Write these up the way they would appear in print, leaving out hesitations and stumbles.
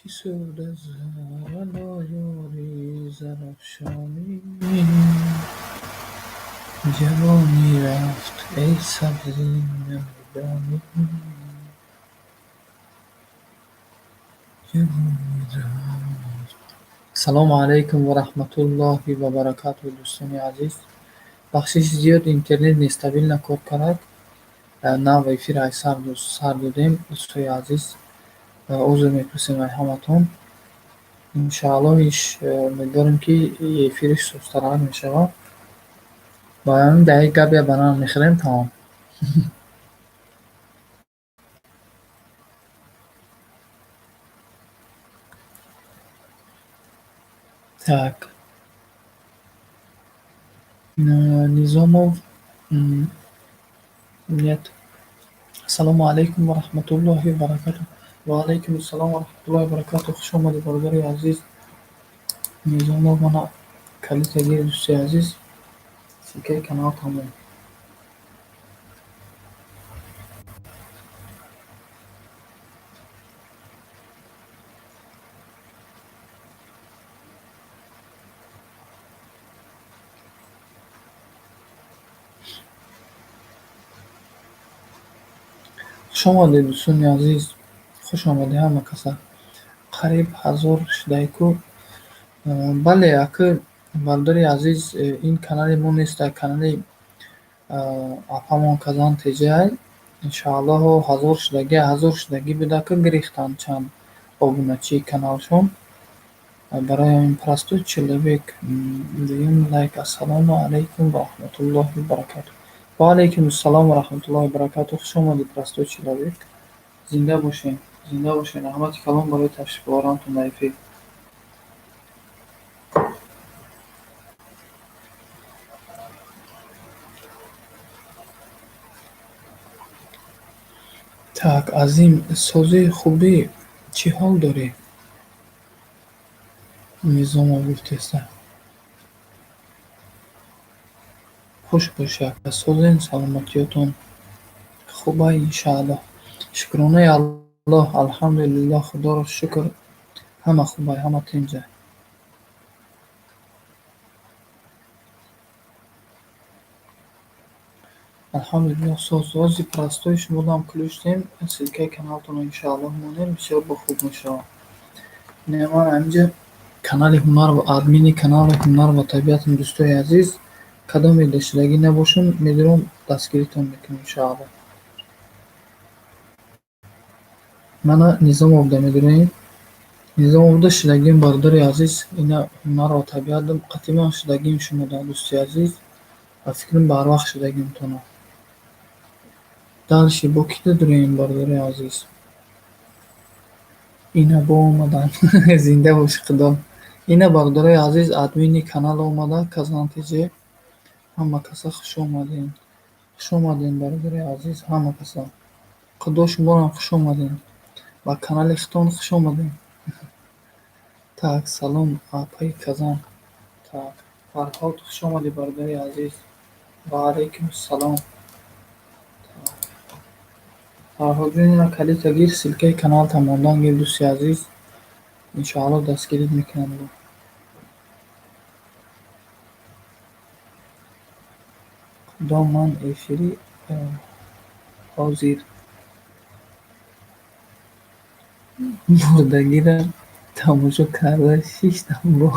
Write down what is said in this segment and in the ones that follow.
Чӣ суд аз вало ёри Зарафшонӣ? Ҷавонӣ рафт, эй сабзӣ намедонӣ. Ҷавонӣ рафт. Ассалому алайкум ва раҳматуллоҳи ва баракатуҳ, дӯстони азиз. Бахшиши зиёд, интернет нестабильно кор кард. Нав эфир ай сар додем, дӯстои азиз. Узр мепурсем ай ҳаматон. Иншааллоҳ, иш умедворем, ки эфириш сустарак мешавад. Ба ҳамин дар як гап я банан мехӯрем, тамом. Так. Низомов нет. Ассалому алайкум ва раҳматуллоҳи ва баракатуҳ. Ва алайкум ассалом ва раҳматуллоҳи ва баракатуҳ. Хуш омадед, бародари азиз. Низомов, мана калита гир, дӯсти азиз. Ссылкаи канал тамом. Хуш омадед, дӯстони азиз. Хуш омадед ҳама каса. Қариб 1000 шудай-ку. Бале, акы бародари азиз, ин канали мо нест, канали апамон Казан ТЖ. Иншааллоҳ, 1000 шудагӣ, 1000 шудагӣ буда, ки гирифтанд чанд обуначии каналшон. Барои ҳамин простой человек дуюм лайк. Ассалому алайкум ва раҳматуллоҳи ва баракатуҳ. Ва алайкум ассалом ва раҳматуллоҳи ва баракатуҳ. Хуш омадед, простой человек. Зинда бошед, зинда бошед. Раҳмати калон барои ташрифоварантон ба эфир. Так, Азим, созӣ, хубӣ, чӣ ҳол дорӣ? Низомов гуфтеста. Хуш бошӣ, ака, созен, саломатиётон хубай, иншааллоҳ. Шукронаи Аллоҳ, алҳамдулиллоҳ, Худоро шукр, ҳама хубай, ҳама тинҷай. Алҳамдулиллоҳ, соз. Ози простой шумодам ключ дем, ссылкаи каналтонро иншааллоҳ монем, бисёр бохуб мешавад. Не, ман ҳаминҷа канали ҳунар ва админи канали ҳунар ва табиатам, дӯстои азиз. Кадоме дашидагӣ набошам, медурам, дастгиритон мекунам, иншааллоҳ. Мана Низомовда медуроем. Низомовда шидагим, бародари азиз, ина ҳунар ва табиатам қатъиман шидагим шумода, дӯсти азиз. Ба фикрам, барвақт шидагимтона. Дальше бо ки додуроем, бародари азиз? Ина бо омадан. Зинда боши, Худо. Ина, бародарои азиз, админи канал омада, Казан ТЖ. Ҳама каса хуш омадем. Хуш омадем, бародари азиз, ҳама каса. Худо, шуморам хуш омадем. Ба канали худтон хуш омадем. Так, салом, апаи Казан. Так, Фарҳод, хуш омадӣ, бародари азиз. Ва алайкум ассалом. Фарҳодҷон, ина калита гир, ссылкаи каналта мондан гир, дӯсти азиз. Иншоаллоҳ, дастгирит мекунам. Худо, ман эфири ҳозир мурдагиро тамошо карда шиштам бо.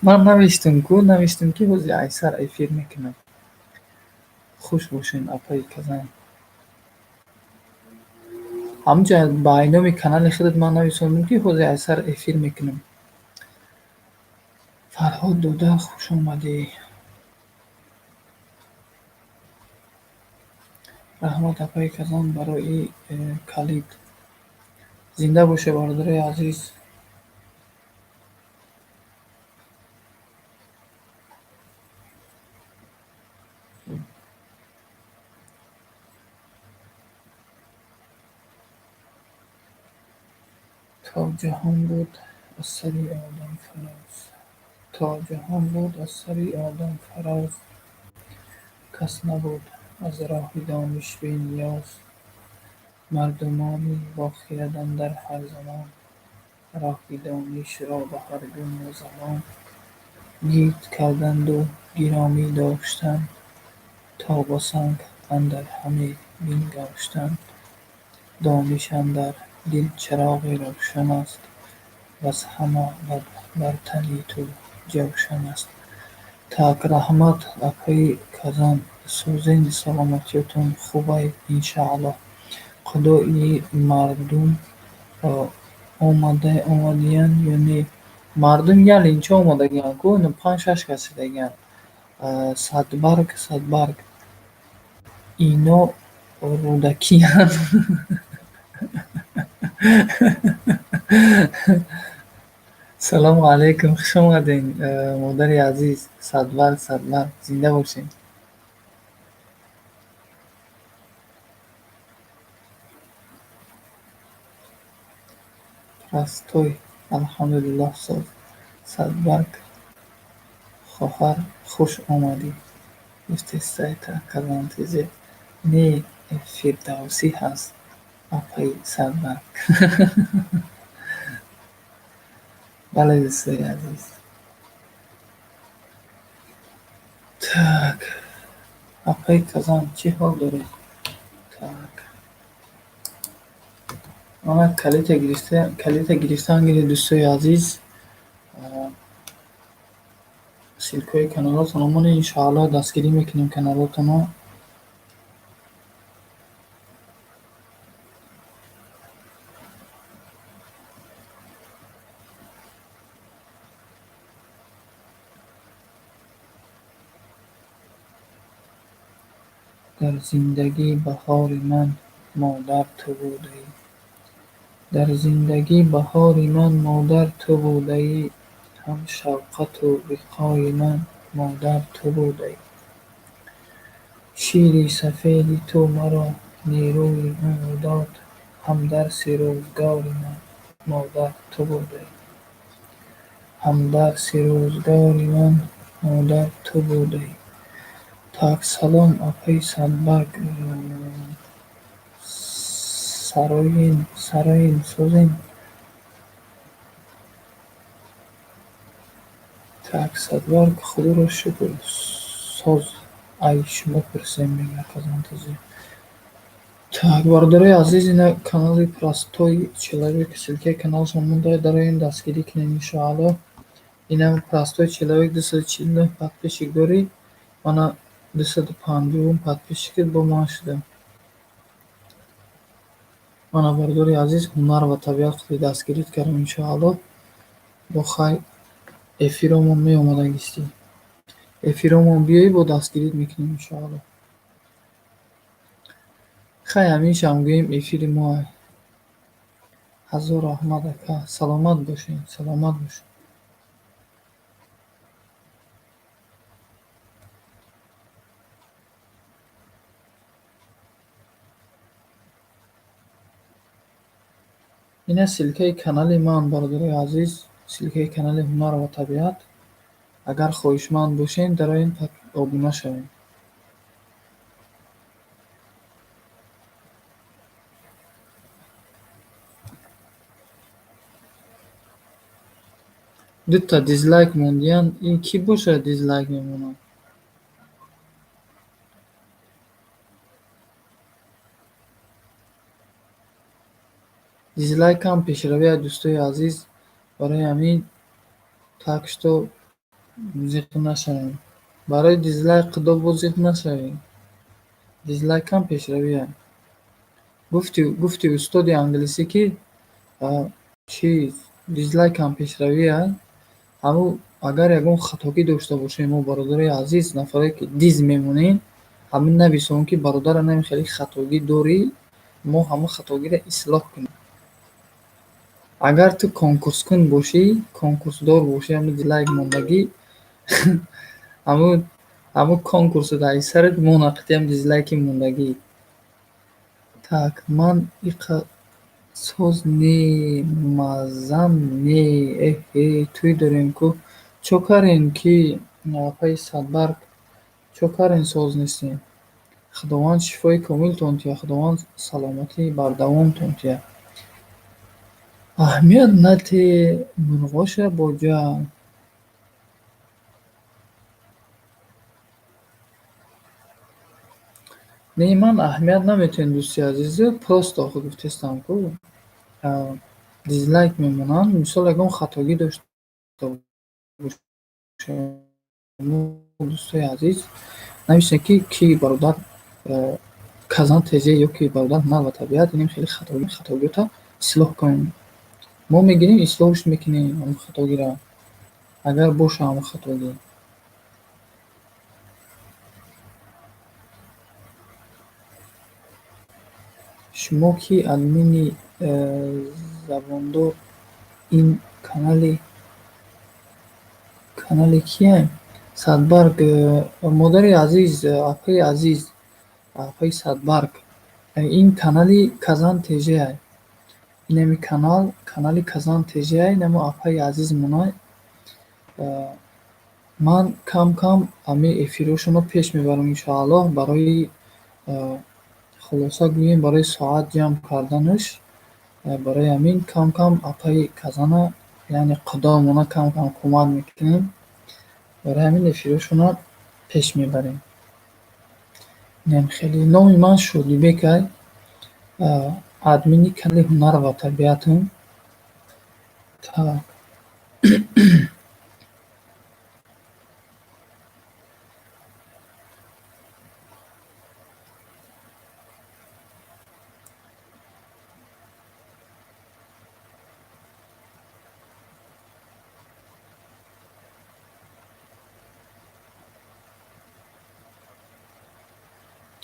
Ман навиштам ку, навиштам, ки ҳозир айсар эфир мекунам. Хуш бошед, апаи Казан. Ҳамунҷа ба айноми канали худат ман нависондам, ки ҳозир айсар эфир мекунам. Фарҳод дода, хуш омадӣ. Раҳмат, апаи Казан, барои калид. Зинда бошед, бародарои азиз. То ҷаҳон буд аз сари одам фароз, то ҷаҳон буд аз сари одам фароз, кас набуд аз роҳи дониш бениёз. Мардумони бохирад андар ҳар замон, роҳи донишро ба ҳар гуна забон гирд карданду гиромӣ доштанд, то ба санг андар ҳаме бингоштанд. Дониш андар дил чароғи равшан аст, ваз ҳама бад бар тани ту ҷавшан аст. Так, раҳмат, апаи Казан, созен, саломатиётон хубай, иншааллоҳ. Худои мардум омадиян ё не? Мардум ялинча омадагиян ку, панҷ-шаш кас шидагиян. Садбарг, Садбарг. Ино рӯдакиян. Салому алайкум, хуш омадем, модари азиз. Садбарг, Садбарг, зинда бошед. Простой, алҳамдулиллоҳ, соз. Садбарг хоҳар, хуш омадӣ. Гуфтестай Казан ТЗ. Не, Фирдавсӣ ҳаст, апаи Садбарг. Бале, дӯстои азиз. Так, апаи Казан, чӣ ҳол доред? Так. Мана калита гирифтан гиред, дӯстои азиз. Ссылкаҳои каналотонро монед, иншоаллоҳ дастгирӣ мекунем каналотонро. Дар зиндагӣ баҳори ман модар ту будаӣ. Дар зиндагӣ баҳори ман модар ту будаӣ, ҳам шавқату лиқои ман модар ту будаӣ. Шири сафеди ту маро нерӯи умр дод, ҳам дарси рӯзгори ман модар ту будаӣ. Ҳам дарси рӯзгори ман модар ту будаӣ. Так, салом, апаи Садбарг. Сароен, сароен, созен. Так, Садбарг, худоро шукр, соз, ай шумо пурсем, мегӯяд Казан ТЗ. Так, бародарои азиз, ина канали Простой человек, ссылкаи каналашон монда, дароен, дастгирӣ кунед, иншоаллоҳ. Ина Простой человек 249 подписчик дорӣ, мана 250-ум подписчикат бо ман шудам. Мана, бародари азиз, ҳунар ва табиат худи дастгирит кардам, иншоаллоҳ. Бо хай эфиромон меомадагистӣ. Эфиромон биёӣ, бо дастгирит мекунем, иншоаллоҳ. Хай, ҳаминшам гӯем, эфири мо. Ҳазор раҳмат, ака, саломат бошед, саломат бошед. Ина ссылкаи канали ман, бародарои азиз, ссылкаи канали ҳунар ва табиат. Агар хоҳишманд бошед, дароен, обуна шавед. Дута дизлайк мондиян, ин кӣ бошад дизлайк мемонад? Дизлайкам пешравиад, дӯстои азиз, барои ҳамин так что зиқ нашавем. Барои дизлайк худо боз зиқ нашавем. Дизлайкам пешравиад. Гуфти устоди англисӣ, ки чиз дизлайкам пешравиад, ҳамун агар ягон хатогӣ дошта бошем мо, бародарои азиз, нафаре ки диз мемонем, ҳамин нависон, ки бародара нами хеле хатогӣ дорӣ, мо ҳамон хатогиро ислоҳ кунем. Агар ту конкурскун бошӣ, конкурсдор бошӣ, ҳамин дизлайк мондагӣ, ҳамун конкурсу дар сарат монақити ҳам дизлайки мондагӣ. Так, ман иқа соз не, маззам не, эҳе, тӯй дорем ку. Чо карем ки, апаи Садбарг, чо карем соз нестем? Худованд шифои комилтон диҳад, Худованд саломатии бардавомтон диҳад. Аҳамият нате мурғоша боҷа. Не, ман аҳамият наметиҳем, дӯсти азиз, просто охир гуфтестам ку дизлайк мемонанд. Мисол, ягон хатогӣ дошта дӯстои азиз, нависед, ки ки бародар Казан ТЖ ё ки бародар ҳунар ва табиат, инем хеле хатогиёта ислоҳ кунем. Мо мегирем, ислоҳш мекунем ҳамон хатогиро, агар боша ҳамон хатогӣ. Шумо ки админи забондор, ин канали кияй? Садбарг, модари азиз, апаи азиз, апаи Садбарг, ин канали Казан ТЖ-ай. Инами канал, канали Казан ТЖ-ай, инamo апаи азизмонай. Ман кам-кам ҳамин эфирҳошонро пеш мебарам, иншоаллоҳ, барои хулоса гӯем, барои соат ҷамъ карданаш. Барои ҳамин кам-кам апаи Казана, яъне қудомона кам-кам кӯмак мекунем. Барои ҳамин эфирҳошонро пеш мебарем. Инам хеле номи ман Шодибекай, админи канали ҳунар ва табиатам. Так.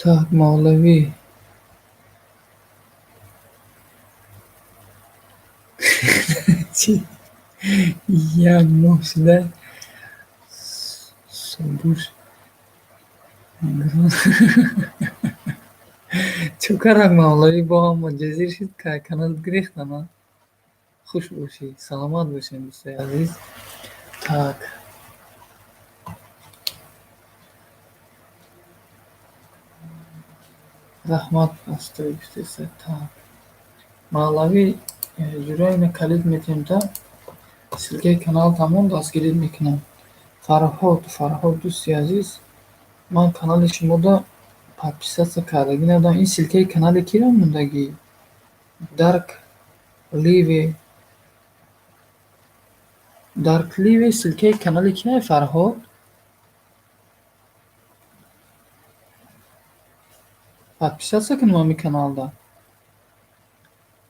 Так, Мавлавӣ. Як моҳ шуда собуш. Чӯ карак, Мавлавӣ, бо ҳама ҷазир шуд, канал гирехтана. Хуш бошӣ, саломат бошед, дӯстои азиз. Так. Раҳмат, астои гуфтеса. Так. Мавлавӣ, ҷураина калид метиҳем, та ссылкаи канал тамом дастгирӣ мекунам. Фарҳод, Фарҳод, дӯсти азиз, ман канали шумода подписаться кардагӣ набудам. Ин ссылкаи канали киро мондагӣ? Дарк Ливе. Дарк Ливе ссылкаи канали кияй, Фарҳод? Подписаться кунам ҳамин каналда.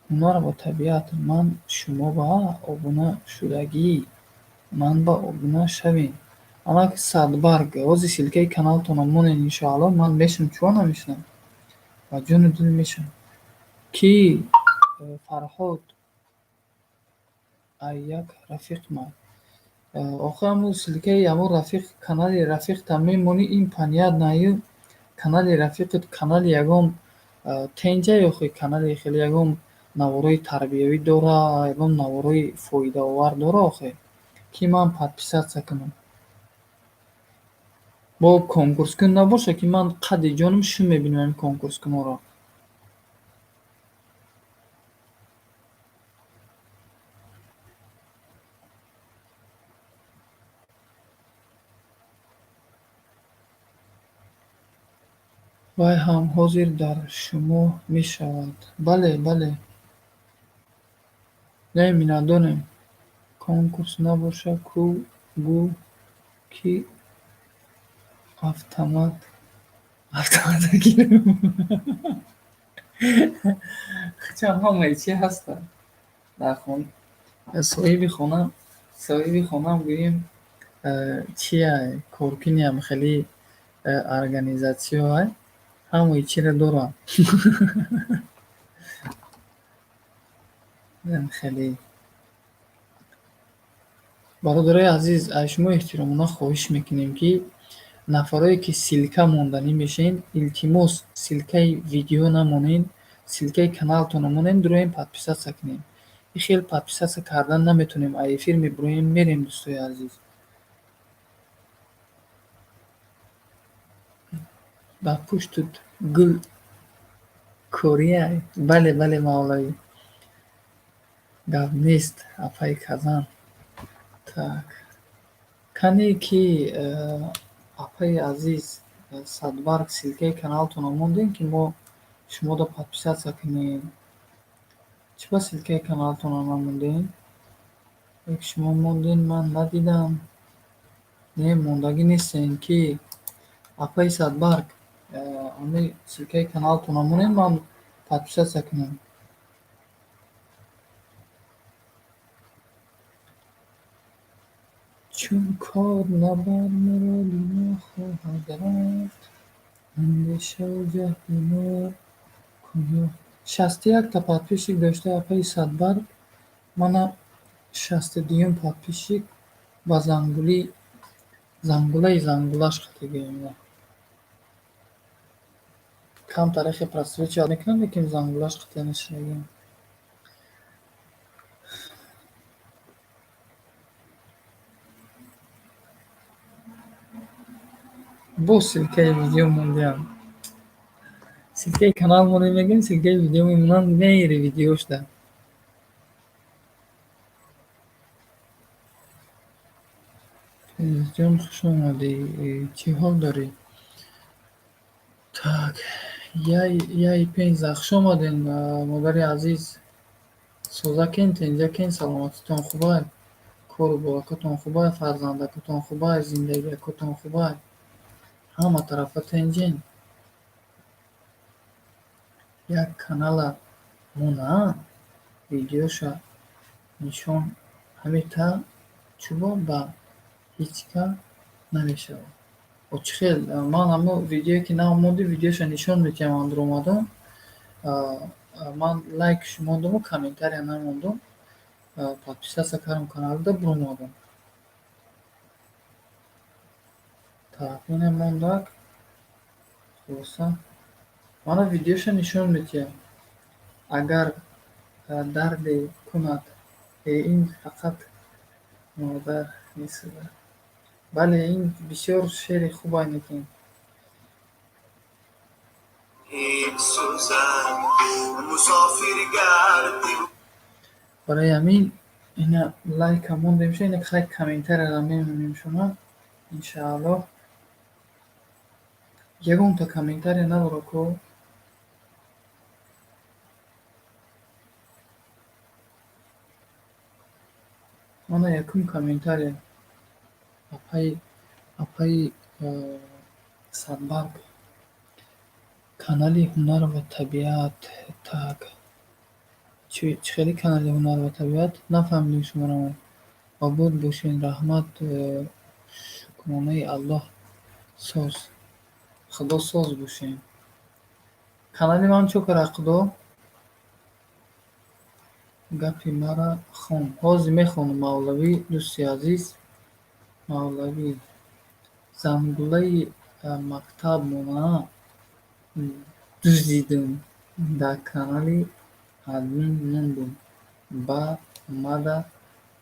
Ҳунар ва табиат, ман шумо ба обуна шудагӣ. Ман ба обуна шавем. Анак Садбарг, ҳозир ссылкаи каналтонро монед, иншоаллоҳ, ман мешавам, чӯ намешавам? Ба ҷону дил мешавам. Ки Фарҳод ай як рафиқман. Охир ҳамун ссылкаи ҳамун рафиқ, канали рафиқта мемонӣ, ин понятно, канали рафиқат канали ягон тенҷа ё канали хеле ягон наворои тарбиявӣ дора, ягон наворои фоидаовар дора охир, ки ман подписаться кунам. Бо конкурскун набошад, ки ман қадди ҷонам шум мебинам ҳамин конкурскунҳоро. Вай ҳам ҳозир дар шумо мешавад. Бале, бале. Не, миннатдорем. Конкурс набошад, ку гӯ ки автомат гирам. Хучам ҳамаи чи ҳастанд дар хона. Соҳиби хона гӯем, чия, коркуниам хеле организатсияай, ҳамаи чиро дорам. Хеле. Бародарои азиз, аз шумо эҳтиромона хоҳиш мекунем, ки нафарое ки ссылка монданӣ мешавед, илтимос, ссылкаи видео намонед, ссылкаи каналтонро монед, дуроем подписаться кунем. Ин хел подписаться кардан наметавонем, аз эфир мебуроем, мерем, дӯстои азиз. Дар пуштут гул кория. Бале, бале, Мавлавӣ. Гап нест, апаи Казан. Так. Кане ки апаи азиз Садбарг, ссылкаи каналтонро мондем, ки мо шуморо подписаться кунем. Чӣ ба ссылкаи каналтонро намондем? Як шумо мондем, ман надидам. Не, мондагӣ нестем ки апаи Садбарг, ами ссылкаи каналтонро монем, ман подписаться кунам. Чун кор на бар муроди мо хоҳад рафт, андешаву ҷаҳди мо куҷо. 61-та подписчик дошта апаи Садбарг, мана 62-юм подписчик ба зангули зангулаи зангулаш қатигӯем. Кам тарихи просвечивать мекунам, лекин зангулаш қатъя нашидагиам. Боз ссылкаи видео мондиам. Ссылкаи канал монем мегӯем, ссылкаи видео мемонанд, меири видеошда. Фирӯзҷон, хуш омадӣ. Чӣ ҳол дорӣ? Так, яй Пенза, хуш омадем, модари азиз. Созакен, тенҷакен, саломатитон хубай, кору боракотон хубай, фарзандакотон хубай, зиндагиакотон хубай. Ҳама тарафа тенҷен. Як канала мона видеоша нишон ҳамита чӯбо ба ҳеҷ ка намешавад. О чӣ хел? Ман ҳамо видеое ки нав монди, видеоша нишон метиҳам андромадон. Ман лайкш мондуму комментария намондум. Подписаться кардам каналда, буромадам. Так, инам мондак. Хулоса. Мана видеоша нишон метиҳам. Агар дарде кунад, ин фақат модар месӯзад. Бале, ин бисёр шеъри хуб лекин. Барои ҳамин ина лайка мондемша, ина хай комментарияро мемонем шумо. Иншааллоҳ. Ягонта комментария надора ко. Мана якум комментария. Апаи Садбарг. Канали ҳунар ва табиат. Так. Чӣ хели канали ҳунар ва табиат? Нафаҳмидем шуморо ман. Обод бошед, раҳмат, шукронаи Аллоҳ соз. Худо соз бошед. Канали ман чо кара Худо? Гапи мара хон. Ҳозир мехонам, Мавлавӣ, дӯсти азиз. Мавлавӣ. Зангулаи мактаб мона дуздидум. Дар канали админ мондум. Ба мада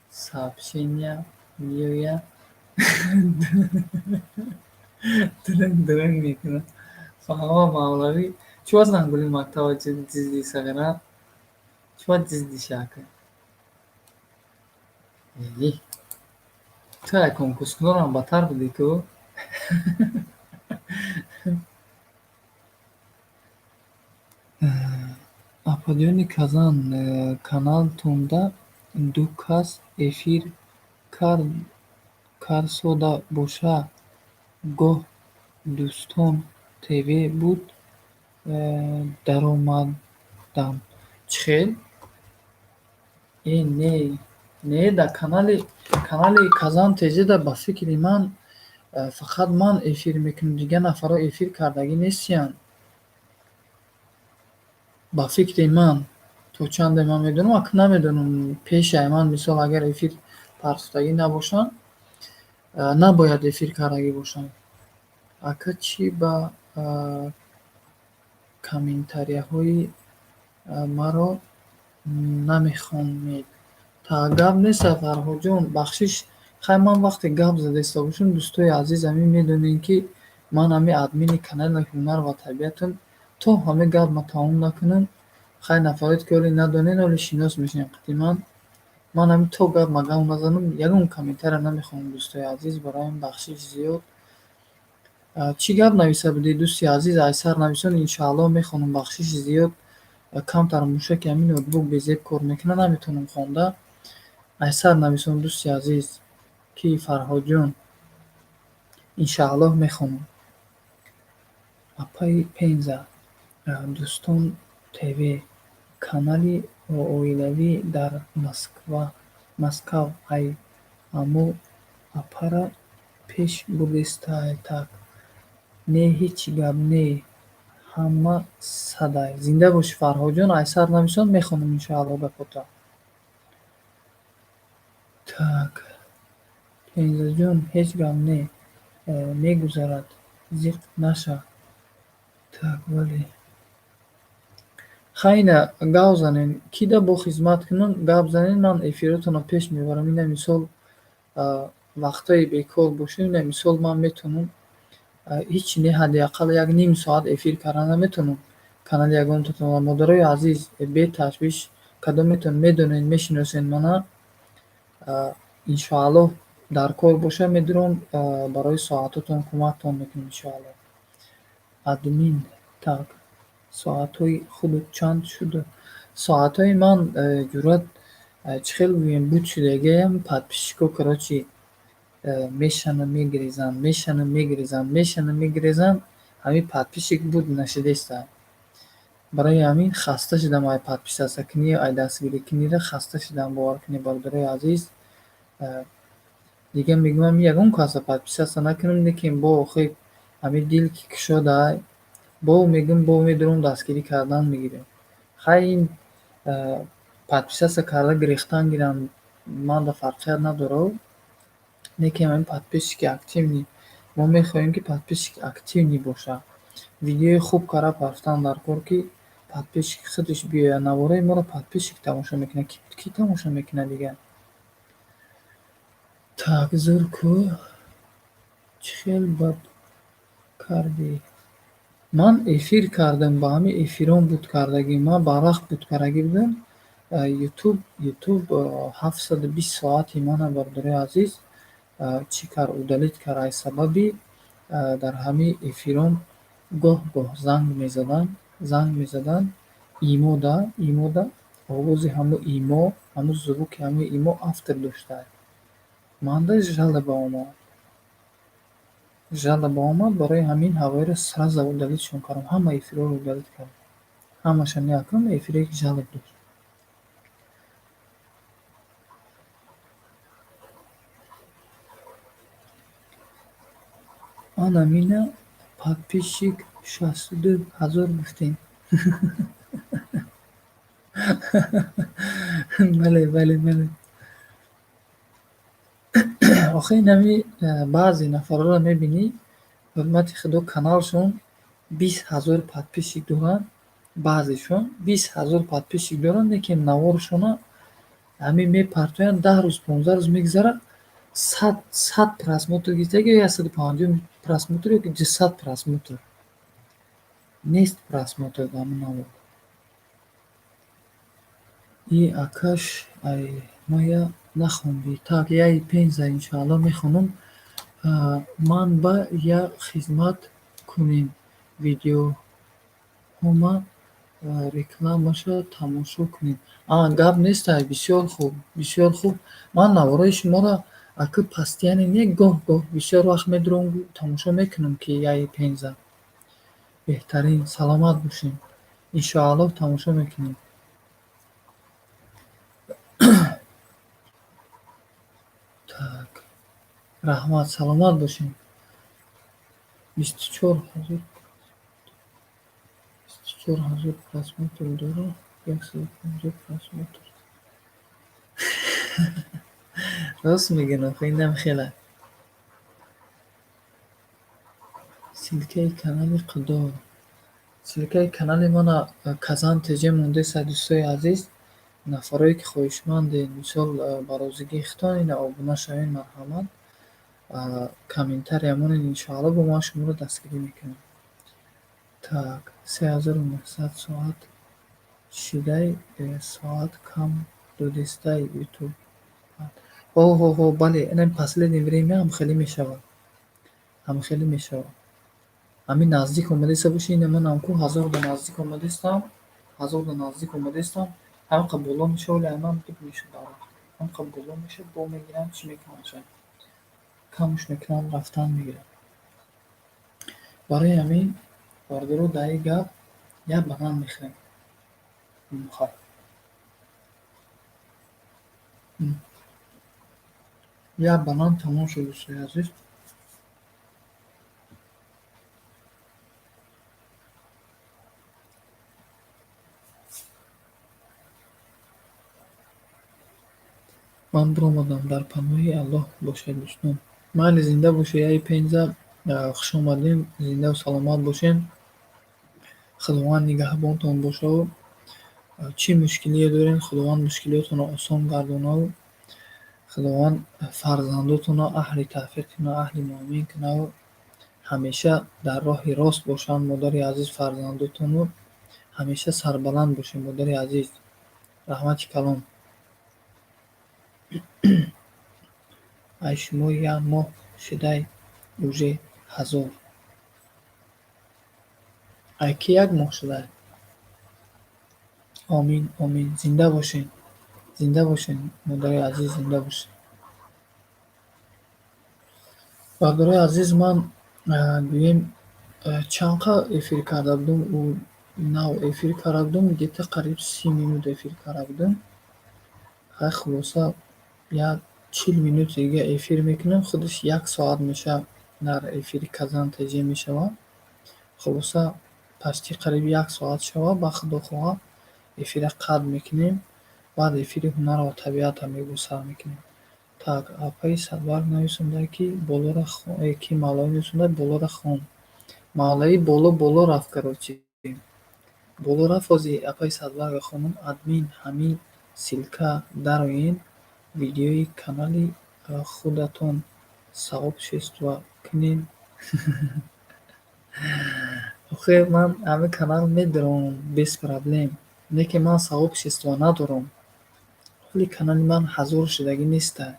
сообщения меояд. Дурунг дурунг мекунад. Фаҳмо, Мавлавӣ. Чӣ зангули мактаба дуздӣ, Сағира? Чӣ дуздиша ака? Эҳ. Ту ай конкурскунорам бадтар будӣ ку? Апаҷони Казан, каналтонда ду кас эфир карсода боша, гоҳ Дӯстон ТВ буд, даромадам. Чӣ хел? Э, не, не, дар канали Казан ТЖ-да ба фикри ман фақат ман эфир мекунам, дигар нафарҳо эфир кардагӣ нестиянд. Ба фикри ман, то чанде ман медонам, акн намедонам, пешай ман мисол агар эфир партофтагӣ набошанд, набояд эфир кардагӣ бошанд. Ака, чӣ ба комментарияҳои маро намехонед? Та гап нест, Фарҳодҷон, бахшиш. Хай, ман вақте гап зада истода бошам, дӯстои азиз, ҳамин медонем, ки Ман ҳамин админи канали Ҳунар ва табиатам, то ҳамин гап ма тамом накунам, хай, нафарое ки ҳоле надонед, ҳоле шинос мешавем қати ман. Ман ҳамин то гап ма гап назанам, ягон комментария намехонам, дӯстои азиз, барои ҳамин бахшиш зиёд. Чӣ гап нависа будӣ, дӯсти азиз, айсар нависон, иншоаллоҳ мехонам, бахшиши зиёд. Камтар мушаки ҳамин ноутбук безеб кор мекунад, наметавонам хонда. Айсар нависон, дӯсти азиз, ки Фарҳодҷон, иншоаллоҳ мехонам. Апаи Пенза, Дӯстон ТВ, канали оилавӣ дар Москав, ай амо апара пеш бурдестай, так. Не, ҳеҷ гап не, ҳама садай. Зинда бошӣ, Фарҳодҷон, айсар нависон, мехонам иншоаллоҳ гапота. Так, Пензаҷон, ҳеҷ гап не, мегузарад, зиқ наша. Так, бале. Хай, ина гап занем, ки да бо хизмат кунам, гап занем, ман эфиротонро пеш мебарам. Ина мисол вақтҳои бекор бошем, ина мисол ман метавонам ҳеҷ не, ҳадди ақал як ним соат эфир карда наметавонам канали ягонтатон. Модарои азиз, беташвиш, кадометон медонед, мешиносед мана, иншоаллоҳ дар кор боша, медурам, барои соатотон кӯмактон мекунам, иншоаллоҳ. Админ, так, соатҳои худат чанд шуда? Соатҳои ман ҷуръат, чӣ хел гӯем, буд шудагиам, подписчико, короче, мешана мегирезанд, мешана мегирезанд, мешана мегирезанд, ҳамин подписчик буд нашидеста. Барои ҳамин хаста шудам ай подписаться кунӣ, ай дастгирӣ кунира хаста шудам, бовар кунед, бародарои азиз. Дигар мегӯям, ягон каса подписаться накунам, лекин бо охир ҳамин дил ки кушодай, бо мегӯм, бо медурам, дастгирӣ кардан мегирем. Хай, ин подписаться карда гирехтан гиранд, манда фарқият надорад, лекин ҳамин подписчики активный, мо мехоҳем, ки подписчик активный бошад. Видеои хуб карда рафтан дар кор, ки подписчик худаш биёяд. Навораи моро подписчик тамошо мекунад, кӣ тамошо мекунад дигар? Так, зур ку, чӣ хел бад кардӣ? Ман эфир кардам, ба ҳамин эфирон буд кардагӣ, ман барвақт буд кардагӣ будам. Ютуб 720 соати мана, бародарои азиз, чӣ кард, удалить кард, аз сабаби дар ҳамин эфирон гоҳ-гоҳ занг мезаданд, имода овози ҳамун имо, ҳамун звуки ҳамун имо автор доштааст. Манда жалоба омад, барои ҳамин ҳавоиро сразу удалитьшон кардам, ҳама эфирҳоро удалить кардам. Ҳамаша не, акнун эфире ки жалоба дошт. Ана мина подписчик 62 000 гуфтем. Бале. Охир инами баъзе нафарҳоро мебинӣ, ҳурмати худо, каналшон 20 000 подписчик доранд, баъзешон 20 000 подписчик доранд, лекин наворшона ҳамин мепартоянд, 10 рӯз, 15 рӯз мегузарад, 100 просмотр гирифтаги ё 150 просмотр ё ки 200 просмотр. Нест просмотр дар ҳамин навор. И акаш ай мая нахондӣ. Так, яи Пенза, иншоаллоҳ мехонам. Ман ба я хизмат кунем, видеоҳома рекламаша тамошо кунем. Гап нестай, бисёр хуб, бисёр хуб. Ман навораи шуморо ака постоянно не, гоҳ-гоҳ бисёр вақт медурам, тамошо мекунам, ки яи Пенза. Беҳтарин, саломат бошед. Иншоаллоҳ тамошо мекунем. Так, раҳмат, саломат бошед. 24 000 просмотр дорад, 150 просмотр. Рост мегӯян, охи инам хела. Ссылкаи канали Қудо. Ссылкаи канали мана Казан ТЖ мондеста, дӯстои азиз. Нафарое ки хоҳишмандед, мисол, ба розигии худтон ина обуна шавед, марҳамат. Комментария монед, иншоалло, бо ман шуморо дастгирӣ мекунам. Так, 3900 соат шидай, соат кам додистай ютуб. Ҳо, бале, ин последнее время ҳамхелӣ мешавад. Ҳамхелӣ мешавад. Ҳамин наздик омадаиста боши, ина манам ку 1000 да наздик омадаистам, 1000 да наздик омадаистам, ҳамқа боло мешава, вале айман буд мешуд барвақт. Ҳамқа боло мешавад, бо мегирам, чӣ мекунам, камуш мекунам, рафтан мегирам. Барои ҳамин, бародаро, дар ин гап як банан мехӯрем. Хай. Як банан тамом шуд, дӯстои азиз. Ман биромадам, дар паноҳи Аллоҳ бошед, дӯстон. Майли, зинда бошед, яи Пенза, хуш омадем, зиндаву саломат бошед. Худованд нигаҳбонтон бошаву чӣ мушкилие доред, Худованд мушкилиётонро осон гардонаву Худованд фарзандотонро аҳли тавфиқ кунад, аҳли муъмин кунаву ҳамеша дар роҳи рост бошанд, модари азиз, фарзандотону ҳамеша сарбаланд бошед, модари азиз. Раҳмати калон. Ай шумо як моҳ шудай уже 1000. Ай ки як моҳ шудай? Омин, омин. Зинда бошед. Зинда бошед, модари азиз, зинда бошед. Бародарои азиз, ман гӯем чанд қа эфир карда будум, ӯ нав эфир карда будум, где-то қариб 30 минут эфир карда будум. Хай, хулоса, як 40 минути дига эфир мекунем, худаш як соат мешавад, дар эфири Казан ТЖ мешавад. Хулоса, почти қариб як соат шавад, ба Худо хоҳад, эфира қатъ мекунем, баъд эфири ҳунар ва табиатро мегӯ мекунем. Так, апаи Садбарг нависонда, ки болора, ки Мавлавӣ нависонда, болора хон. Мавлавӣ боло боло рафт, короче. Боло рафт, ҳозир апаи Садбарга хонум, админ, ҳамин ссылка дароен, видеои канали худатон сообщество кунед. Охир ман ҳамин канал медорам, без проблем. Лекин ман сообщество надорам. Ҳоли канали ман 1000 шудагӣ неста.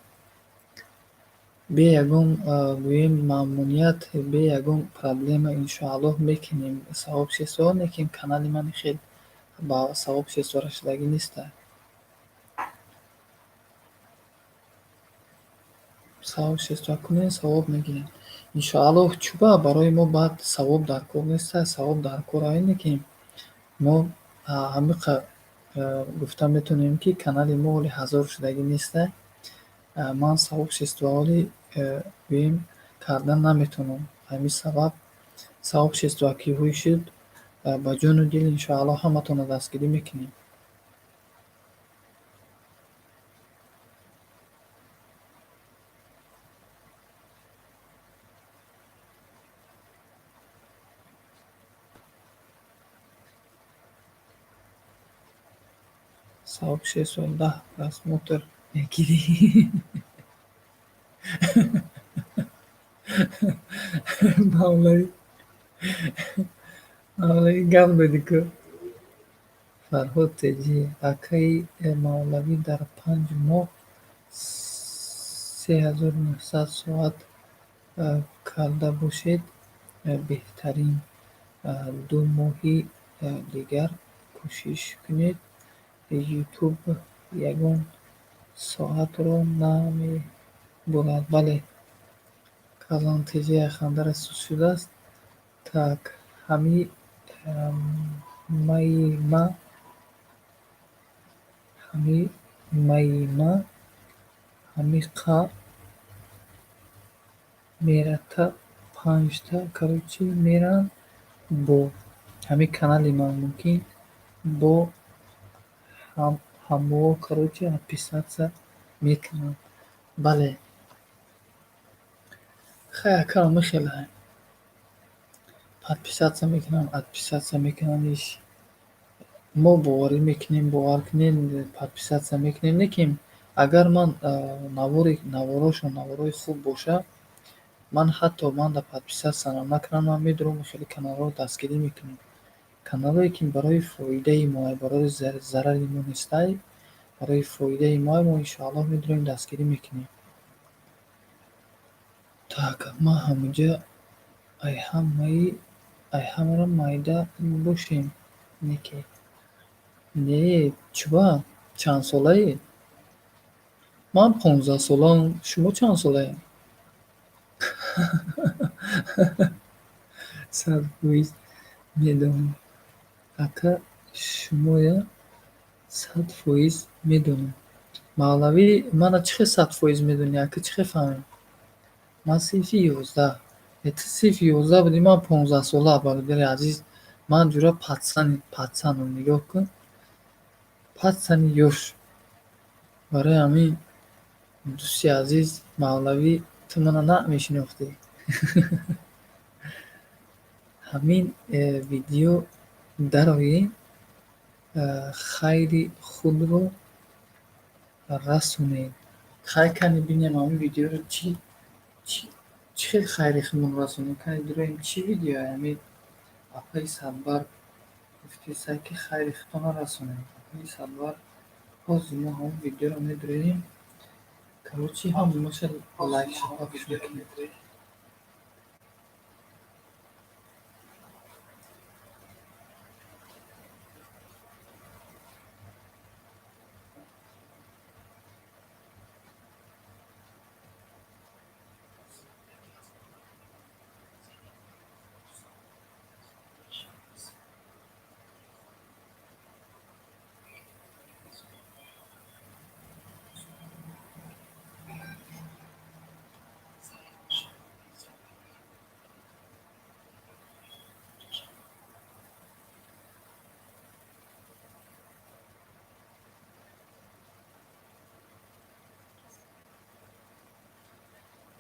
Бе ягон, гӯем, мамнуният, бе ягон проблема, иншоаллоҳ, мекунем сообщество, лекин канали ман хел ба сообщество расидагӣ неста. Сообщество кунед, савоб мегирем. Иншоаллоҳ, чӯба барои мо баъд савоб дар кор неста, савоб дар кор ае, ки мо ҳамиқа гуфта метавонем, ки канали мо ҳоли 1000 шудагӣ неста. Ман сообщество ҳоли, гӯем, кардан наметавонам. Ҳамин сабаб сообщество ки ҳуй шуд, ба ҷону дил, иншоаллоҳ, ҳаматонро дастгирӣ мекунем. Сообщество 10 просмотр мегирӣ. Мавлавӣ, Мавлавӣ, гап додӣ ку. Фарҳод Теҷӣ, акаи Мавлавӣ, дар 5 моҳ 3900 соат карда бошед, беҳтарин. 2 моҳи дигар кӯшиш кунед, Ютуб ягон соатро намебурад. Бале, Казан ТЖ хандара суст шудааст. Так, ҳами майма, ҳами майма, ҳамиқа мерата панҷта, короче, меран бо ҳамин канали ман, мумкин бо ҳамво, короче, отписаться мекунам. Бале. Хай, ака, мехелай. Подписаться мекунам, отписаться мекунам, иш мо боварӣ мекунем, бовар кунед, подписаться мекунем, лекин агар ман навори наворошон наворои хуб боша. Ман ҳатто манда подписаться накунам, ман медурам, хеле каналҳоро дастгирӣ мекунам. Каналҳое ки барои фоидаи мо, барои зарари мо нестай, барои фоидаи мо, мо иншоаллоҳ медурем, дастгирӣ мекунем. Так, ман ҳаминҷа ай ҳамаи ай ҳамаро майда бошем неке. Не, чӯба, чандсолаед? Ман 15-солаам, шумо чандсолаед? 100% медонам. Ака, шумоя 100% медонам. Мавлавӣ, мана чӣ хел 100% медонӣ, ака, чӣ хел фаҳмидӣ? Ман синфи 11. Ту синфи 11 будӣ, ман 15-сола, бародари азиз. Ман ҷура пацанам, нигоҳ кун. Пацани ёш. Барои ҳамин, дӯсти азиз Мавлавӣ, ту мана намешинохтӣ. Ҳамин видео дарои хайри худро расонед. Хай, кани бинем, ҳамин видеоро чӣ чӣ хел хайри худмон расонем. Кани дуроем, чӣ видеое ҳамин апаи Садбарг гуфтесай, ки хайри худтонро расонед. Апаи Садбарг, ҳозир мо ҳамон видеоро медуроем. Короче, ҳамаша лайк шапакш мекунем.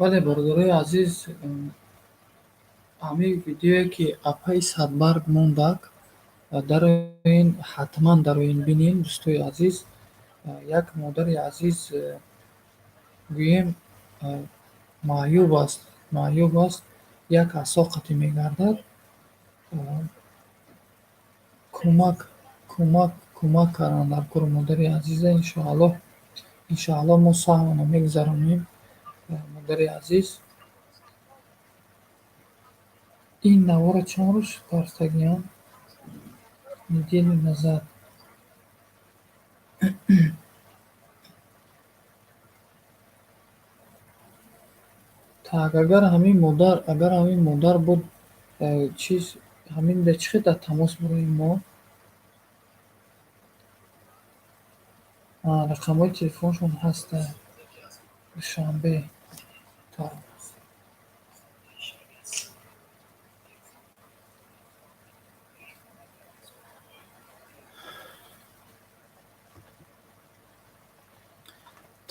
Бале, бародарои азиз, ҳамин видеое ки апаи Садбарг мондак, дароен, ҳатман дароен, бинен, дӯстои азиз. Як модари азиз, гӯем, маъюб аст, маъюб аст, як асо қатӣ мегардад. Кӯмак кардан дар кори модари азиза, иншоаллоҳ, иншоаллоҳ, мо саҳмона мегузаронем, модари азиз. Ин навора чанд рӯз партагиам? Неделю назад. Так, агар ҳамин модар буд, чиз, ҳамин чӣ хел дар тамос буроем мо? Рақамҳои телефоншон ҳаста. Душанбе. Так.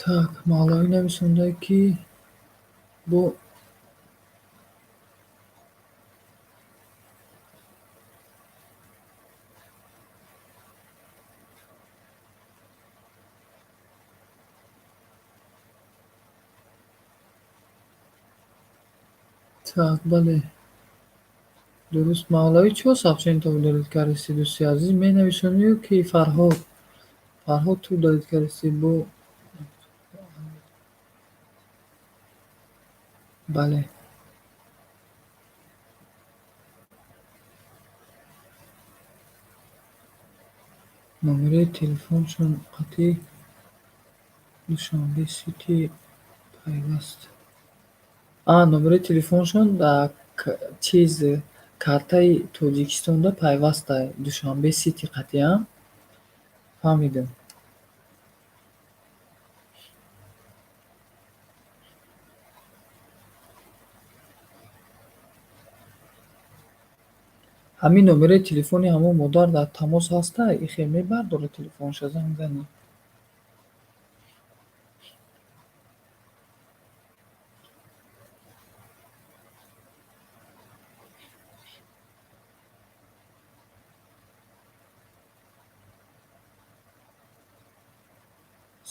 Так, Мавлавӣ нависонда, ки бо Так, бале. Дуруст, Мавлавӣ, чиро сообщението удалить кардисти, дӯсти азиз? Менависонӣ ё ки Фарҳод? Фарҳод, ту удалить кардисти бо. Бале. Номерои телефоншон қати Душанбе Сити пайваст. Номерои телефоншон чиз, картаи Тоҷикистонда пайваста Душанбе Сити қатиам. Фаҳмидам. Ҳамин номерои телефони ҳамон модар дар тамос ҳаста? Ихе мебардорад телефонша, занг занӣ?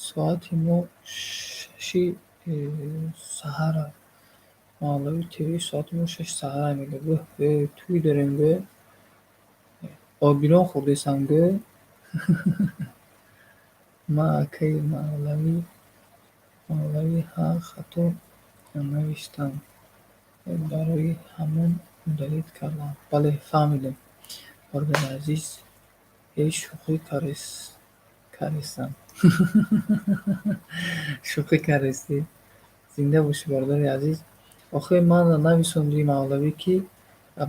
Соати мо 6 саҳар. Мавлавӣ ТВ соати мо 6 саҳара мега. Гӯ, тӯй дорем, гӯ. Обирон хӯрдесам, гӯ. Ман акаи Мавлавӣ, Мавлавӣ, ҳа, хато навиштам. Барои ҳамон удалить кардам. Бале, фаҳмидем. Бародари азиз, ҳеҷ шӯхӣ кардестам. Шӯхӣ кардестӣ. Зинда бошӣ, бародари азиз. Охир манро нависондӣ, Мавлавӣ, ки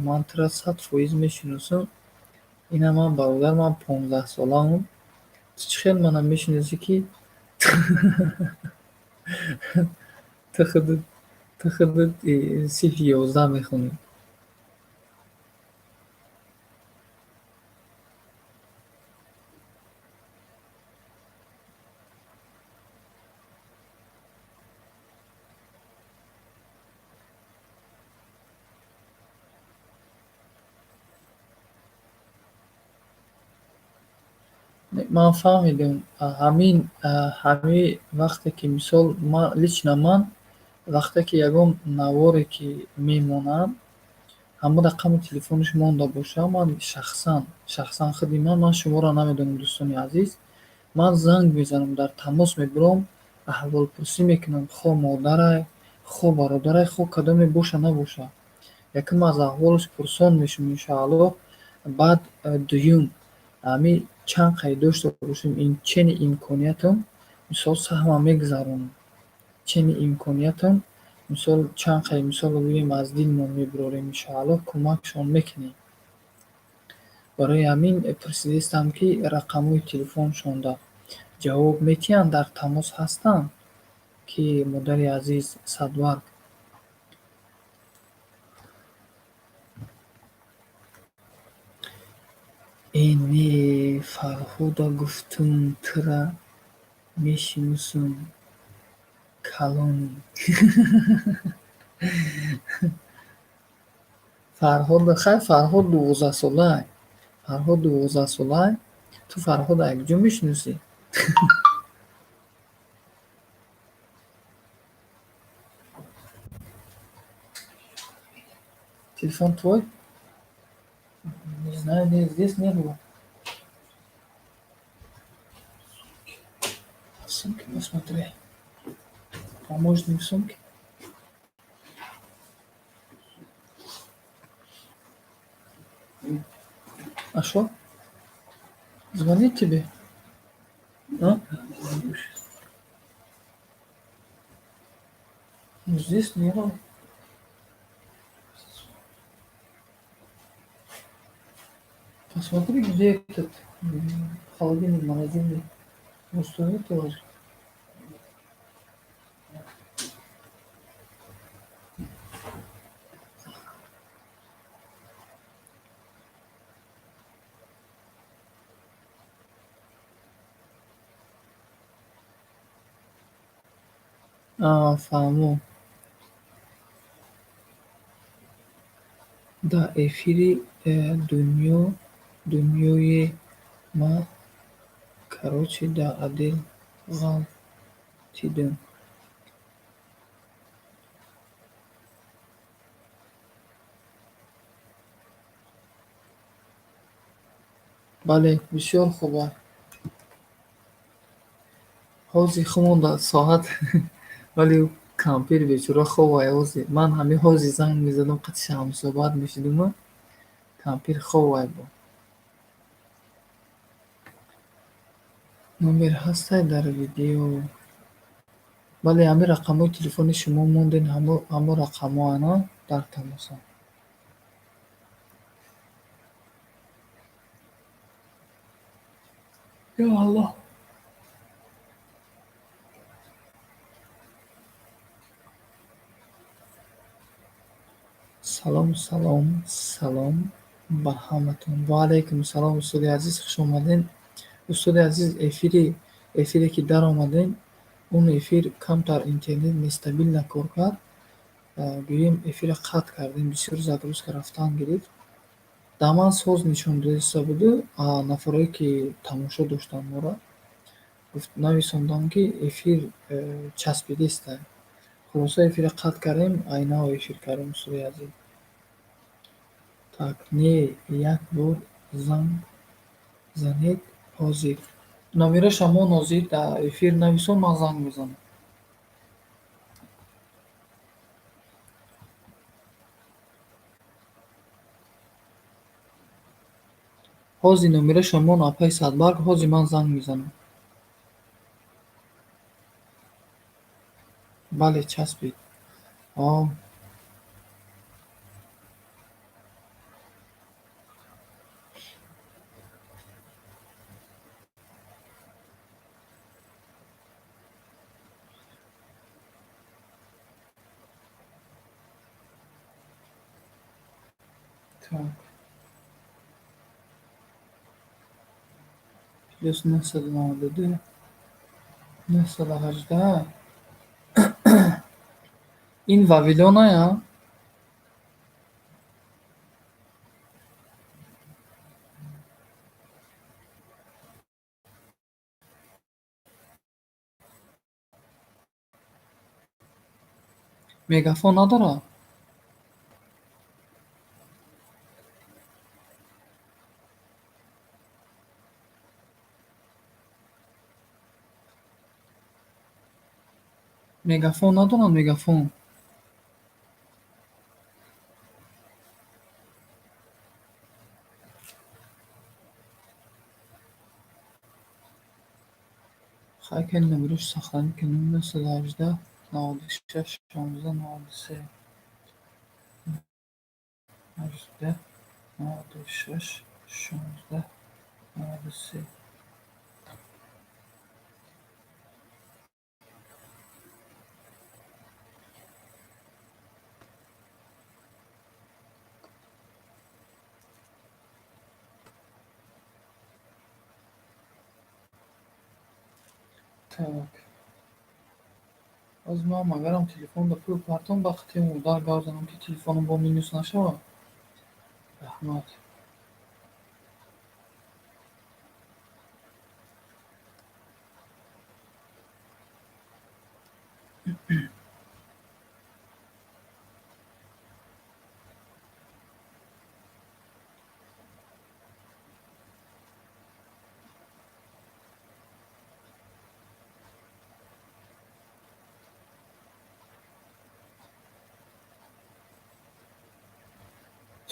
ман туро 100% мешиносам. Ина ман, бародар, ман 15-солаам. Ту чӣ хел мана мешиносӣ, ки ту худат синфи 11 мехонӣ? Ман фаҳмидам, ҳамин вақте ки, мисол, лично ман вақте ки ягон наворе ки мемонам, ҳамон рақами телефонаш монда боша, ман шахсан худи ман шуморо намедонам, дӯстони азиз, ман занг мезанам, дар тамос мебурам, аҳволпурсӣ мекунам, хо модарай, хо бародарай, хо кадоме боша набоша. Якум, аз аҳволаш пурсон мешавам, иншоаллоҳ, баъд дуюм, ҳамин чанд қайд дошта бошем, ин чени имкониятам, мисол, саҳма мегузаронам. Чени имкониятам, мисол, чанд қайд, мисол, гӯем, аз дилмон мебурорем, иншоаллоҳ, кӯмакшон мекунем. Барои ҳамин пурсидистам, ки рақамҳои телефоншонда ҷавоб метиҳанд, дар тамос ҳастанд, ки модари азиз Садбарг. Э не, Фарҳода гуфтум, тура мешиносум, калонӣ. Фарҳода, хай, Фарҳод 12-солай. Фарҳод 12-солай. Ту Фарҳода якҷо мешиносӣ? Телефон твой? Не знаю, не, здесь не было. В сумке посмотри. А может, не в сумке? А что? Звонит тебе? А? Ну, здесь не было. Посмотри, где этот холодильник, морозильник. Может, он это ложит? Фаҳмо. Дар эфири дунё дунёе ма, короче, дар отдел ғалтидем. Бале, бисёр хуб. Ҳозир хумонда соат, вале ӯ кампир бечора хобай ҳозир. Ман ҳамин ҳозир занг мезадам, қатиша ҳамсӯҳбат мешудиму, кампир хобай бо. Номер ҳастай дар видео. Бале, ҳамин рақамҳои телефони шумо монден, ҳамо рақамҳо ана дар тамосанд. Ё Аллоҳ! Салом, салом, салом ба ҳаматон. Ва алайкум салом, устоди азиз, хуш омадед. Устоди азиз, эфире ки даромадем, он эфир камтар интернет нестабильно кор кард. Гӯем, эфира қатъ кардем, бисёр загрузка рафтан гирифт. Дар ман соз нишон додаиста буду, а нафарое ки тамошо доштанд моро, гуфт, нависондам, ки эфир часпидестай. Хулоса, эфира қатъ кардем, айнао эфир кардем, устоди азиз. Так, не, як бор занг занед ҳозир. Номераша мон ҳозир дар эфир нависон, ман занг мезанам. Ҳозир номераша мон, апаи Садбарг, ҳозир ман занг мезанам. Бале, часпид. О. Так. Плюс 992, 918. Ин Вавилоная? Мегафон надорад? Мегафон надоранд, мегафон? Хай, кани номерош сохранить кунем: 918 96 16 93, 18 96 16 93. Так. Ҳозир ман агарам телефонро пул партом, ба хати модар гап занам, ки телефоном бо минус нашавад. Раҳмат.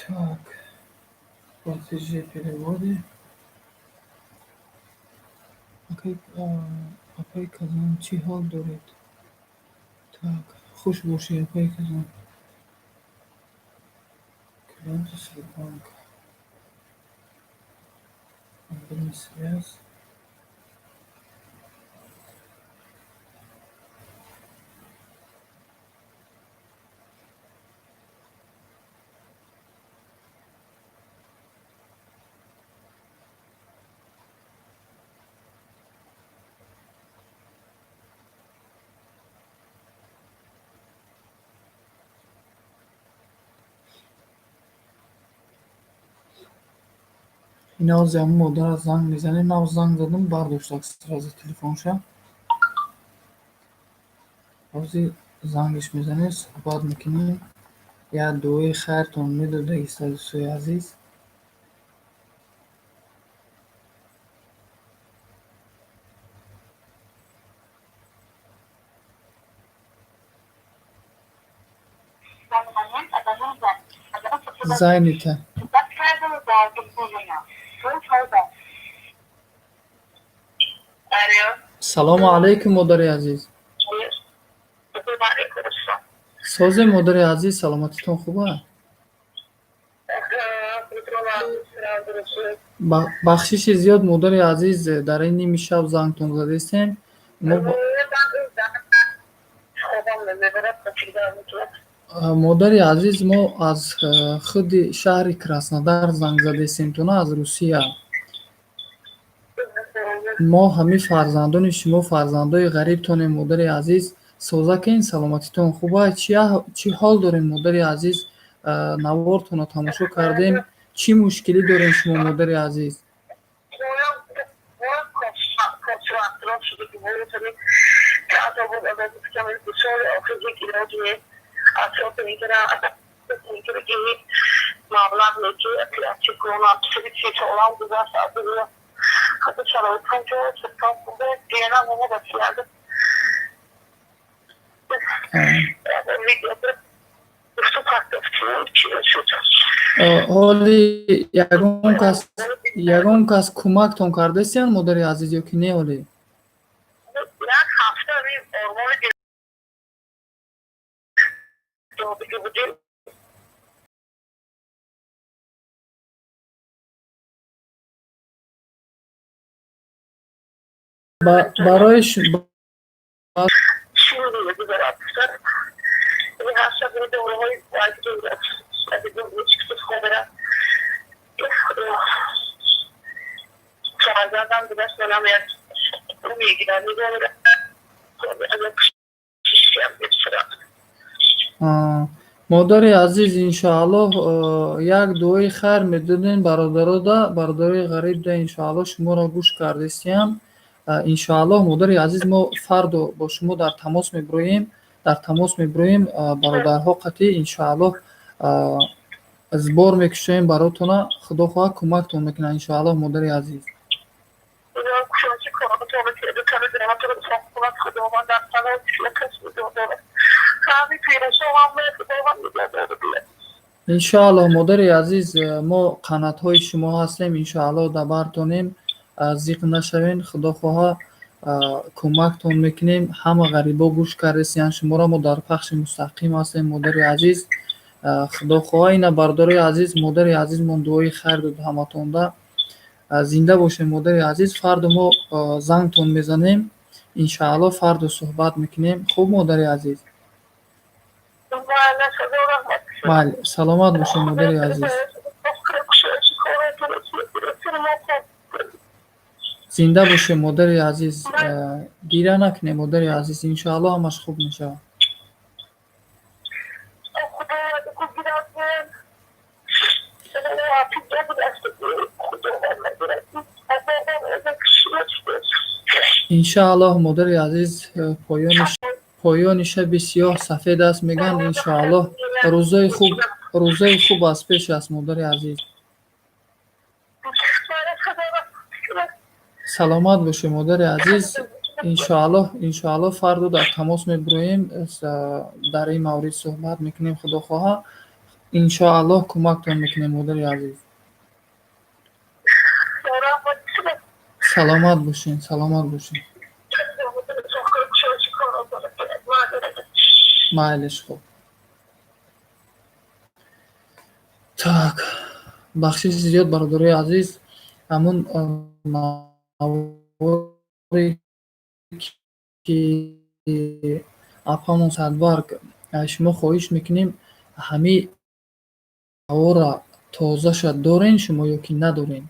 Так. Платежи, переводы. Апаи Казан, чӣ ҳол доред? Так, хуш бошӣ, апаи Казан. Клиенты Сбербанка. Мобильная связь. Ина ҳозир ҳамин модара занг мезанем. Нав занг задам, бардоштак сразу телефонша. Ҳозир зангиш мезанем, суҳбат мекунем. Як дуои хайртон медодагиста, дӯстои азиз. Занята. Салому алайкум, модари азиз. Созе, модари азиз, саломатитон хуба? Бахшиши зиёд, модари азиз, дар ин ними шаб зангтон задистем. Модари азиз, мо аз худи шаҳри Краснодар занг задестем туна, аз Русия. Мо ҳамин фарзандони шумо, фарзандои ғарибтонем, модари азиз. Созакен, саломатитон хуба? Чӣ ҳол дорем, модари азиз? Навортонро тамошо кардем. Чӣ мушкилӣ дорем шумо, модари азиз? Ҳоли ягон кас кӯмактон кардастиян, модари азиз, ё ки не ҳоле? Барои модари азиз, иншоаллоҳ як дуои хайр медодем бародарода, бародарои ғарибда, иншоаллоҳ шуморо гӯш кардистиям. Иншоаллоҳ, модари азиз, мо фардо бо шумо дар тамос мебироем, дар тамос мебироем бародарҳо қатъӣ, иншоаллоҳ сбор мекушоем баротона, худо хоҳад кӯмактон мекунад, иншоаллоҳ, модари азиз. Иншоаллоҳ, модари азиз, мо қанатҳои шумо ҳастем, иншоаллоҳ дабартонем, зиқ нашавен, худо хоҳа кӯмактон мекунем. Ҳама ғарибо гӯш кардесиян шуморо, мо дар пахши мустақим ҳастем, модари азиз. Худо хоҳа ина бародарои азиз, модари азизмон дуои хайр дод ҳаматонда. Зинда бошем, модари азиз. Фардо мо зангтон мезанем, иншоаллоҳ фардо суҳбат мекунем. Хуб, модари азиз? Бале, саломат бошем, модари азиз. Зинда бошем, модари азиз. Гиря накунем, модари азиз, иншоаллоҳ ҳамаш хуб мешавад. Иншоаллоҳ, модари азиз, поёни шаби сиёҳ сафед аст, мегӯянд. Иншоаллоҳ рӯзои хуб аз пеш аст, модари азиз. Саломат бошед, модари азиз. Иншоаллоҳ, иншоаллоҳ фардо дар тамос мебироем, дар ин маврид суҳбат мекунем, худо хоҳа. Иншоаллоҳ кӯмактон мекунем, модари азиз. Саломат бошед, саломат бошед. Майлиш, хуб. Так, бахшиши зиёд, бародарои азиз, ҳамун наворе ки апамон Садбарг, шумо хоҳиш мекунем, ҳамин навора тозаша дорен шумо ё ки надорен?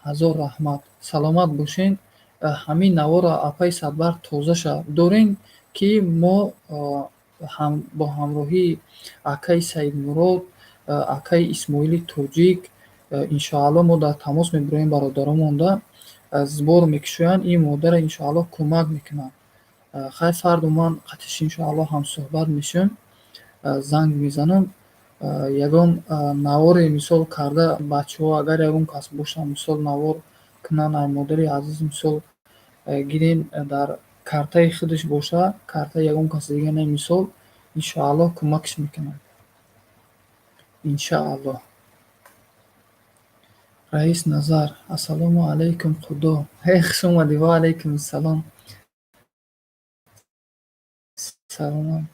Ҳазор раҳмат, саломат бошен. Ҳамин навора апаи Садбарг тозаша дорен, ки мо бо ҳамроҳии акаи Саидмурод, акаи Исмоили Тоҷик, иншоаллоҳ мо дар тамос мебироем бародаромонда, сбор мекушоянд, ин модарро иншоаллоҳ кӯмак мекунанд. Хайр, фардо ман қатиш иншоаллоҳ ҳамсуҳбат мешавам, занг мезанам, ягон наворе мисол карда бачаҳо, агар ягон кас бошанд, мисол навор кунанд, ай модари азиз мисол гирем, дар картаи худаш боша, картаи ягон каси дига не, мисол иншоаллоҳ кӯмакш мекунанд. Иншоаллоҳ. Раис Назар, ассалому алайкум, Худо. Ҳей, хуш омадӣ, ва алайкум ассалом. Саломат.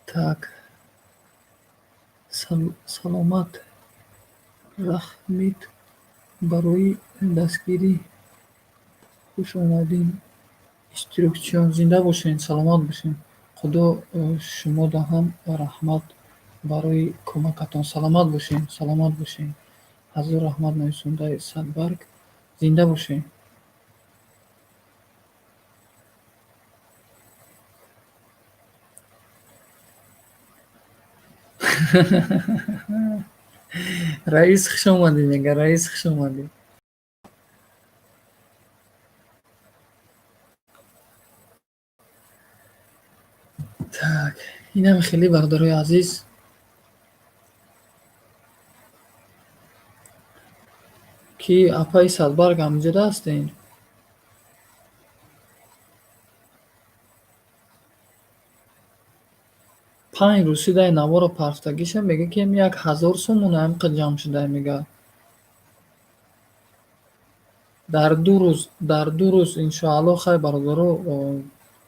Так. Саломат. Раҳмит барои дастгирӣ. Хуш омадин, иштирокчиён. Зинда бошед, саломат бошед. Худо шумода ҳам раҳмат барои кӯмакатон. Саломат бошед, саломат бошед. Ҳазор раҳмат, нависондаи Садбарг. Зинда бошед. Раис, хуш омадӣ, мега, раис, хуш омадӣ. Так, инам хеле, бародарои азиз. Ки апаи Садбарг ҳаминҷода ҳастен? 5 рӯз шудай наворо партагиша, мега ки 1000 сомон ҳамиқа ҷамъ шудай, мега. Дар 2 рӯз, дар 2 рӯз, иншоалло. Хай, бародаро,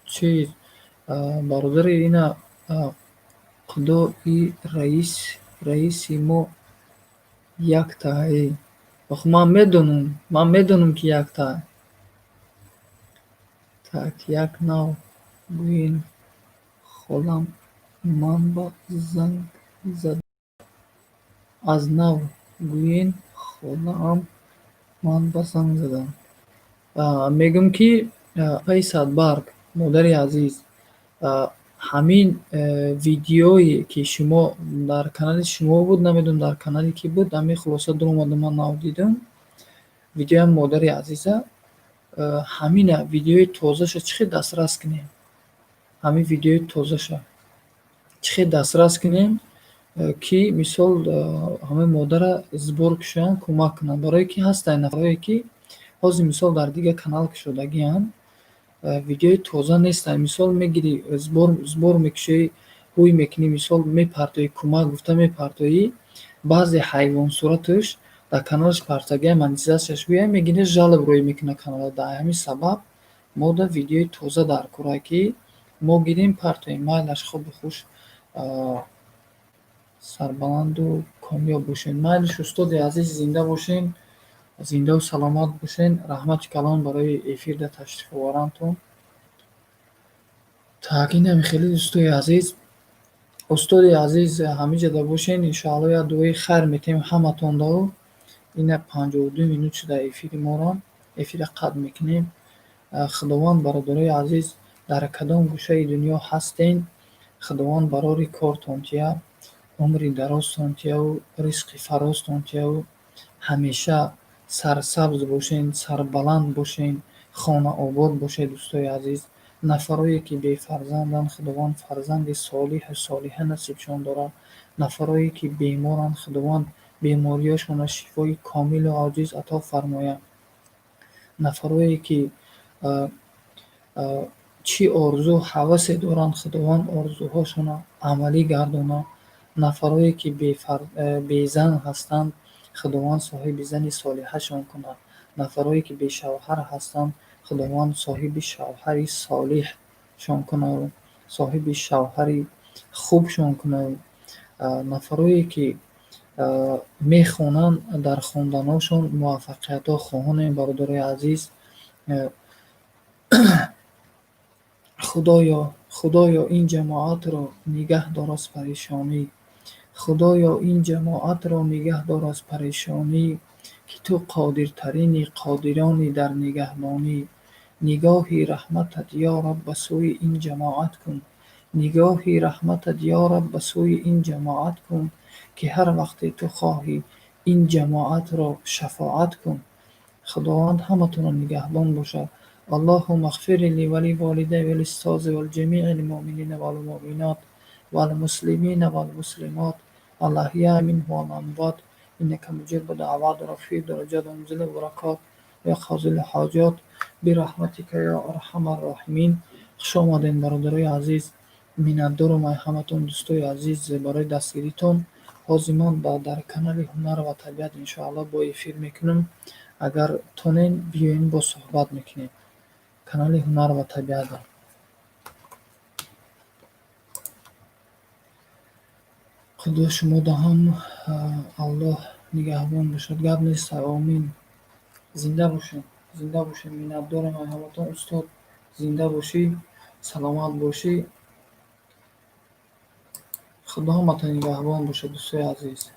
чи бародари ина Худои раис, раиси мо яктае. Ох, ман медонам, ман медонам, ки яктае. Так, як нав гӯен, холам ман ба занг зад. Аз нав гӯен, холаам ман ба занг задам. Мегӯм, ки апаи Садбарг, модари азиз, ҳамин видеое, ки шумо дар канали шумо буд, намедонам, дар канали кӣ буд, ҳамин хулоса дуромада, ман нав дидам видеоям, модари азиза. Ҳамина видеои тозаша чӣ хел дастрас кунем? Ҳамин видеои тозаша чӣ хел дастрас кунем, ки мисол ҳамаи модара сбор кушоянд, кӯмак кунанд? Барое ки ҳастанд нафарое, ки ҳозир мисол дар дигар канал кушодагианд, видеои тоза нестанд. Мисол, мегирӣ, сбор мекушоӣ, ҳуй мекунӣ, мисол, мепартоӣ, кӯмак гуфта мепартоӣ, баъзе ҳайвонсураташ дар каналаш партагия, монетизатсияш гӯя мегирад, жалоба рӯй мекунад канала. Дар ҳамин сабаб мода видеои тоза дар кора, ки мо гирем, партоем. Майлаш, хубу хуш, сарбаланду комёб бошед. Майлиш, устоди азиз, зинда бошен, зиндаву саломат бошен. Раҳмати калон барои эфирда ташриф оварантон. Так, инам хеле, дӯстои азиз, устоди азиз, ҳамиҷода бошен. Иншоалло, як дуои хайр метиҳем ҳаматондаву. Ина 52 минут шуда эфири моро, эфира қатъ мекунем. Худованд, бародарои азиз, дар кадом гӯшаи дунё ҳастен, Худованд барори кортон тия, умри дарозтон тияву ризқи фарозтон тияву ҳамеша сарсабз бошен, сарбаланд бошен, хонаобод бошед, дӯстои азиз. Нафарое, ки бефарзанданд, Худованд фарзанди солиҳу солиҳа насибшон дорад. Нафарое, ки беморанд, Худованд бемориҳошонро шифои комилу оҷиз ато фармояд. Нафарое, ки чӣ орзу ҳавасе доранд, Худованд орзуҳошонро амалӣ гардонад. Нафарое, ки безан ҳастанд, Худованд соҳиби зани солиҳашон кунад. Нафарое, ки бешавҳар ҳастанд, Худованд соҳиби шавҳари солиҳшон кунад, соҳиби шавҳари хубшон кунад. Нафарое, ки мехонанд, дар хонданҳошон муваффақиятҳо хоҳонем, бародарои азиз. Худоё, Худоё, ин ҷамоатро нигаҳ дор аз парешонӣ. Худоё, ин ҷамоатро нигаҳ дор аз парешонӣ, ки ту қодиртарини қодирони дар нигаҳбонӣ. Нигоҳи раҳматат, ё Раб, ба сӯи ин ҷамоат кун. Нигоҳи раҳматат, ё Раб, ба сӯи ин ҷамоат кун, ки ҳар вақте ту хоҳӣ, ин ҷамоатро шафоат кун. Худованд ҳаматонро нигаҳбон бошад. اللهم اغفر لي ولوالدي وللأستاذ ولجميع المؤمنين والمؤمنات والمسلمين والمسلمات الأحياء منهم والأموات إنك مجيب الدعوات، رفيع الدرجات، ومنزل البركات، يا قاضي الحاجات برحمتك يا أرحم الراحمين. Хуш омадем, бародарои азиз. Миннатдорам ай ҳаматон, дӯстои азиз, барои дастгиритон. Ҳозир ман дар канали «Ҳунар ва табиат», иншоалло, бо эфир мекунам. Агар тонен, биёен, боз суҳбат мекунем. Канали «Ҳунар ва табиат». Худо шумода ҳам Аллоҳ нигаҳбон бошад. Гап нест, омин. Зинда бошед, зинда бошед. Миннатдорам ай ҳаматон. Устод, зинда бошӣ, саломат бошӣ. Худо ҳаматон нигаҳбон бошад, дӯстои азиз.